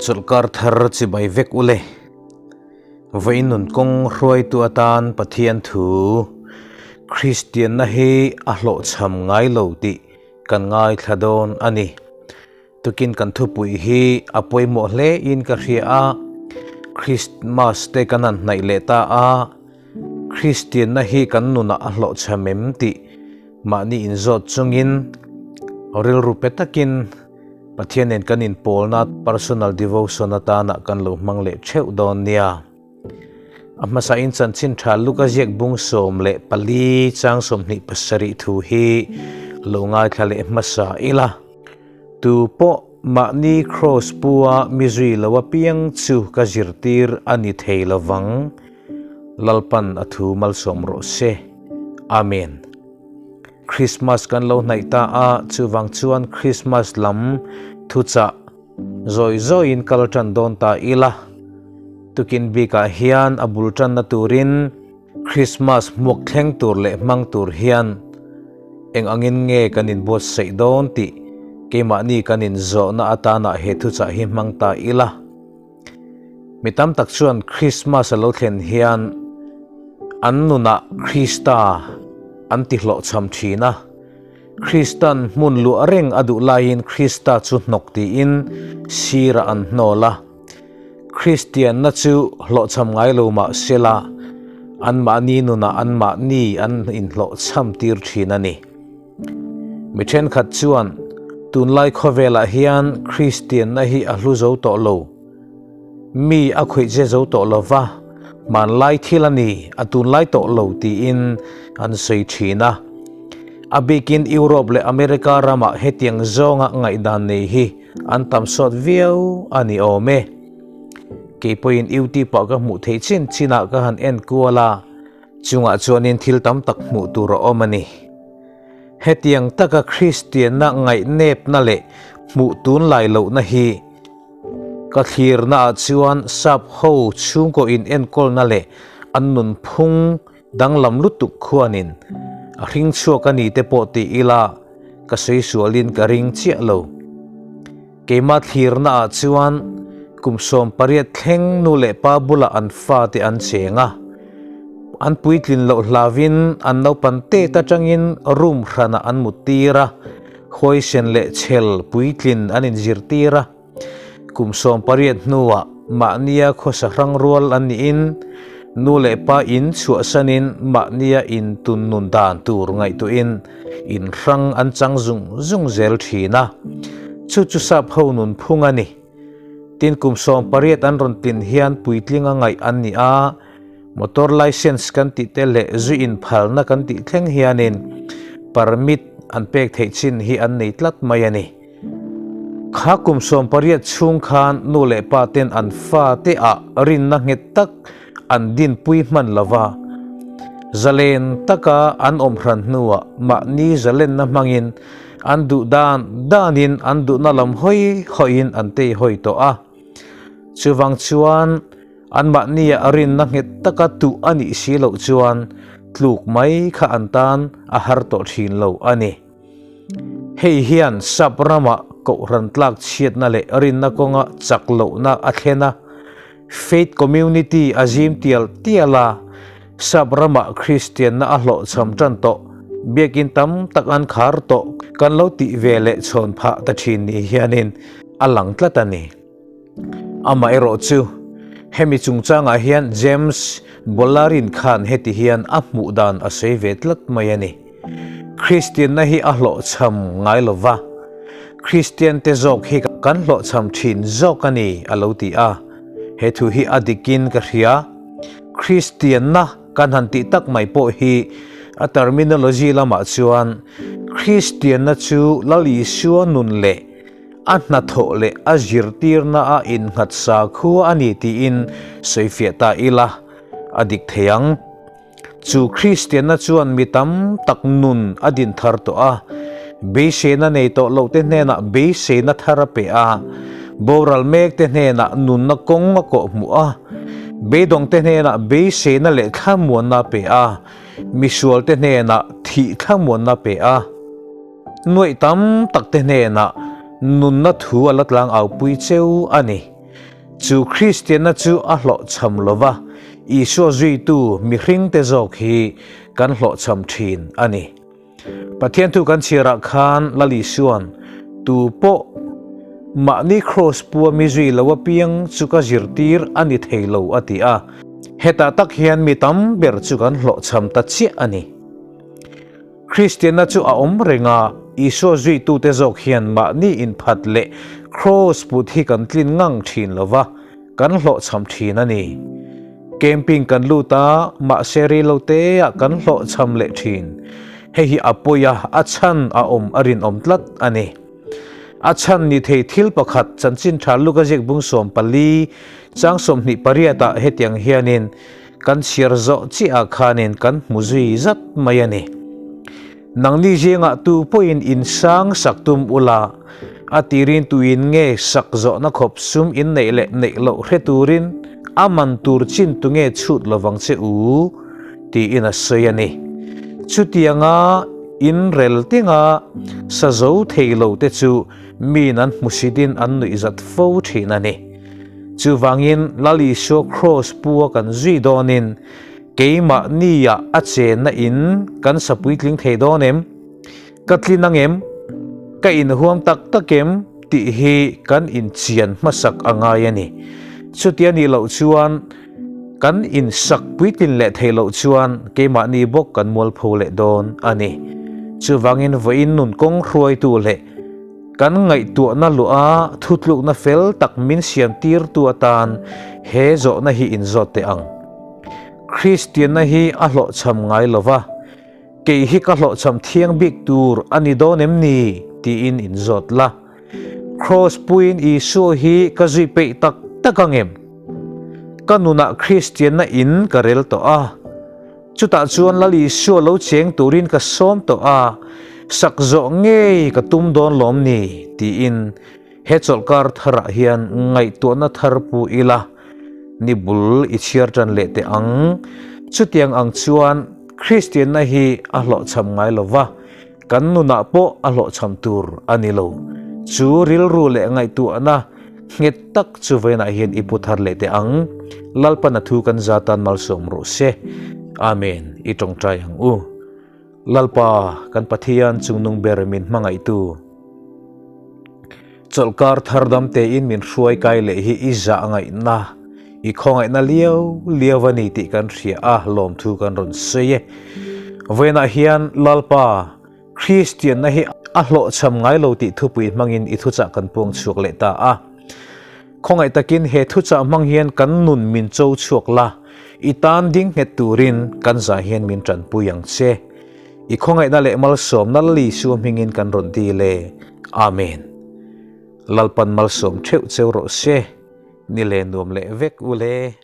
Chawlhkar thar chibai vek ule. Vawiin nun kawng hruaitu atan Pathian thu Kristianna hi a hlawhchham ngai lo tih kan ngaithla dawn a ni. Tukin kan thupui hi a pawimawh hle in ka hria a, Christmas te kan han hnaih leh ta a, Kristianna hi kan nunah a hlawhchham em tih mahni inzawt chungin rilru pe takin Pathian nen kan inpawlna personal devotion atana kan lo hmang leh theuh dawn nia. A hmasain chanchin tha Luka ziak bung 14 chang 27 thu hi lo ngaithla leh hmasa ila. Tu pawh mahni kraws pua mi zui lo apiang chu ka zirtir a ni thei lovang. Lalpan a thu malsawm rawh se. Amen. Krismas kan lo hnaih ta a, chuvang chuan Krismas lam thuchah zawi zawiin kal tan dawn ta ila. Tukin bikah hian a bul tanna turin Krismas hmuak thleng tur leh hmang tur hian eng angin nge kan inbuatsaih dawn tih keimahni kan inzawhna atana he thuchah hi hmang ta ila. Mi tam tak chuan Krismas a lo thlen hian an nunah Krista an ti hlawhchham thin a. Kristan hmun luah reng a duh laiin Krista chu hnawk tiin sirah an hnawl a. Kristianna chu hlawhchham ngai lo mah sela anmahni nunah anmahni an inhlawhchham tir thin a ni. Mi thenkhat chuan tunlai khawvelah hian Kristianna hi a hlu zo tawh lo, mi a khawih che zo tawh lo va, hmanlai thil a ni, a tunlai tawh lo tiin an sawi thin a. A bikin Europe leh America ramah hetiang zawnga ngaihdan nei hi an tam sawt viau a ni awm e. Kei pawhin YouTube ah ka hmuh theih chin chinah ka han en kual a, Chungah chuanin thil tam tak hmuh tur a awm a ni. Hetiang taka Kristianna ngaihnepna leh hmuh tunlai lohna hi ka thlirnaah chuan sap ho chhungkaw inenkawlna leh an nunphung danglam lutuk khuanin a hring chhuak a ni te pawh ti ila ka sawi sualin ka ring chiah lo. Keimah thlirnaah chuan kum 18 thleng nu leh pa bulah an fate an cheng a, an puitlin loh hlauin an naupan tet atangin room hranah an muttir a, huaisen leh chhel puitlin an inzirtir a. Kum 18 hnuah mahnia khawsa hrang rual an niin nu leh pa in chhuahsanin mahnia intun nun dan tur ngaihtuahin In hrang an chang zung zung zel thin a, chu chu sap ho nun phung a ni. Tin kum 18 an rawn tlin hian puitling a ngaih an ni a, motor licence kan tih te leh zu inphalna kan tih thleng hianin permit an pek theih chin hi an nei tlat mai a ni. Kha kum 18 chhung khan nu leh pa ten an fa te ah rinna nghet tak an dinpui hman lo va, zalen taka an awm hran hnuah mahni zalenna hmangin an duh dan danin an duhna lam hawi hawiin an tei hawi tawh a. Chuvang chuan anmahnia rinna nghet taka tuh a nih si loh chuan tluk mai kha an tan a har tawh thin lo a ni. Hei hian sap ramah kohhran tlak chhiatna leh rinna kawnga chak lohna a thlen a, faith community a zim tial tial a, sap ramah Kristianna a hlawhchham tan tawh, biakin tam tak an khar tawh kan lo tih ve leh chhawn phah ta thin ni hianin a lang tlat a ni. Amaherawhchu, hemi chungchangah hian James Bollarin khan heti hian a hmuh dan a sawi ve tlat mai a ni. Kristianna hi a hlawhchham ngai lo va, Kristiante zawk hi kan hlawhchham thin zawk a ni, a lo ti a. He thu hi a dikin ka hria. Kristianna kan han tih tak mai pawh hi a terminology lamah chuan Kristianna chu Lal Isua nun leh A hnathawh leh a zirtirna a innghat sa khua a ni tiin sawifiah ta ila a dik thei ang. Chu Kristianna chuan mi tam tak nun a din thar tawh a, beiseina nei tawh lohte hnenah beiseina thar a pe a, boral mekte hnenah nunna kawng a kawhhmuh a, beidawngte hnenah beiseina leh thlamuanna a pe a, misualte hnenah thih thlamuanna a pe a. Nuaih tam tak te hnenah nunna thu a la tlang au pui cheu a ni. Chu Kristianna chu a hlawhchham lo va, Isua zuitu mihringte zawk hi kan hlawhchham thin a ni. Pathian thu kan chhiarah khan Lal Isua'n, Tu pawh mahni kraws pua mi zui lo apiang chu ka zirtir a ni thei lo a ti a. Hetah tak hian mi tam ber chu kan hlawhchham ta chiah a ni. Kristianna chu a awm reng a, Isua zuitute zawk hian mahni inphat leh kraws put hi kan tlin ngang thin lo va, kan hlawhchham thin a ni. Camping kan lut a, mahse rei lo teah kan hlawhchham leh thin. Hei hi a pawi a, a chhan a awm a rinawm tlat a ni. A chhan ni thei thil pakhat chanchin tha Luka ziak bung 14 chang 28 ah hetiang hianin kan chhiar zawh chiah ah khanin kan hmu zui zat mai a ni. Nangni zingah tu pawhin in sang sak tum ula, a tirin tuin nge sak zawhna khawp sum in neih leh neih loh hre turin a man tur chin tu nge chhut lovang che u? tiin a sawi a ni. Chutianga in rel tinga sa zo thei lo te chu miin an hmusitin an nuihzat fo thin a ni. Chuvangin Lal Isua Kraws pu a kan zui dawnin Keimah nia a chenna in kan sa puitling thei dawn em? Ka tlin ang em? Ka inhuam tak tak em? tih hi kan inchian hmasak a ngai a ni. Chutia nih loh chuan kan insak puitlin leh theih loh chuan keimahni bawk kan mualpho leh dawn a ni. Chuvangin vawiin nun kawng hruaitu leh kan ngaihtuahna luah a thutlukna fel tak min siamtirtu atan he zawhna hi inzawt teh ang. Kristianna hi a hlawhchham ngai lo va, kei hi ka hlawhchham thiang bik tur a ni dawn em ni? tiin inzawt la. Kraws puiin Isua hi ka zui peih tak tak ang em? Ka nunah Kristianna in ka rel tawh a, chutah chuan Lal Isua lo cheng turin ka sawm tawh a, sak zawh ngei ka tum dawn lawm ni? tiin He chawlhkar tharah hian ngaihtuahna thar pu ila, ni bul i chhiar tan leh teh ang. Chutiang ang chuan Kristianna hi a hlawhchham ngai lo va, kan nunah pawh a hlawhchham tur a ni lo. Chu rilru leh ngaihtuahna nghet tak chu vawiinah hian i pu thar leh teh ang. Lalpan a thu kan za tan malsawm rawh se. Amen. I tawngtai ang u. Lalpa, kan Pathian chungnung ber min hmangaihtu, chawlhkar thar dam tein min hruai kai leh hi i zah ngaihna, i khawngaihna liau liau a ni tih kan hria a, lawmthu kan rawn sawi e. Vawiinah hian Lalpa, Kristianna hi a hlawhchham ngai lo tih thupui hmangin i thuchah kan puang chhuak leh ta a. Khawngaih takin he thuchah hmang hian kan nun min cho chhuak la, i tan ding nghet turin kan zah hian min tanpui ang che. I khawngaihna leh malsawmna Lalisua hmingin kan rawn dil e. Amen. Lalpan malsawm theuh cheu rawh se. Ni le nuam leh vek u le.